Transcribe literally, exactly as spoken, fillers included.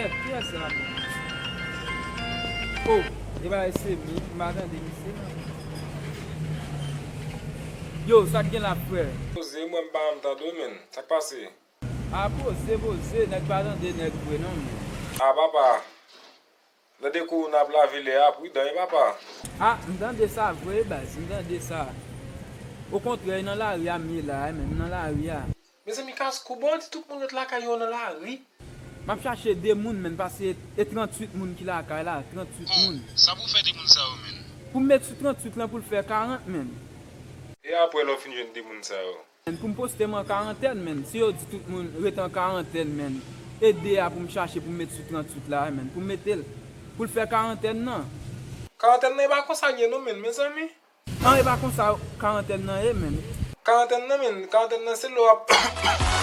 Kiyès sa menm? Oh, e bagay se mi, m pa tande misye non. Yo, sa k gen la, frè? Poze, mwen m pa janm tande w, menn. Sa k pase? A, poze, poze, nèg pa tande nèg vre non, menn. A, papa. Tande kou n ap lave lè a, pridan, wi, papa. A, m tande sa vre, baz, m tande sa. Okontrè, e nan lari a m ye la, e menm nan lari a. Mezanmi, kas kou, bon, di tout moun ret lakay yo nan lari. M ap chache de moun, menn, paske e tranntuit moun ki lakay la, tranntuit moun. Sa pou fè de moun sa yo, menn? Pou m met sou tranntuit lan pou l fè karant, menn. E apre lè w fin jwenn de moun sa yo? Menn, pou m poste m an karantèn, menn. Si yo di tout moun ret an karantèn, menn, e de a pou m chache pou m met sou tranntuit la, menn, pou m mete l, pou l fè karantèn nan. Karantèn nan, e pa konsa l ye non, menn, mezanmi. An, e pa konsa karantèn nan ye, menn. Karantèn nan, menn, karantèn nan se lè w ap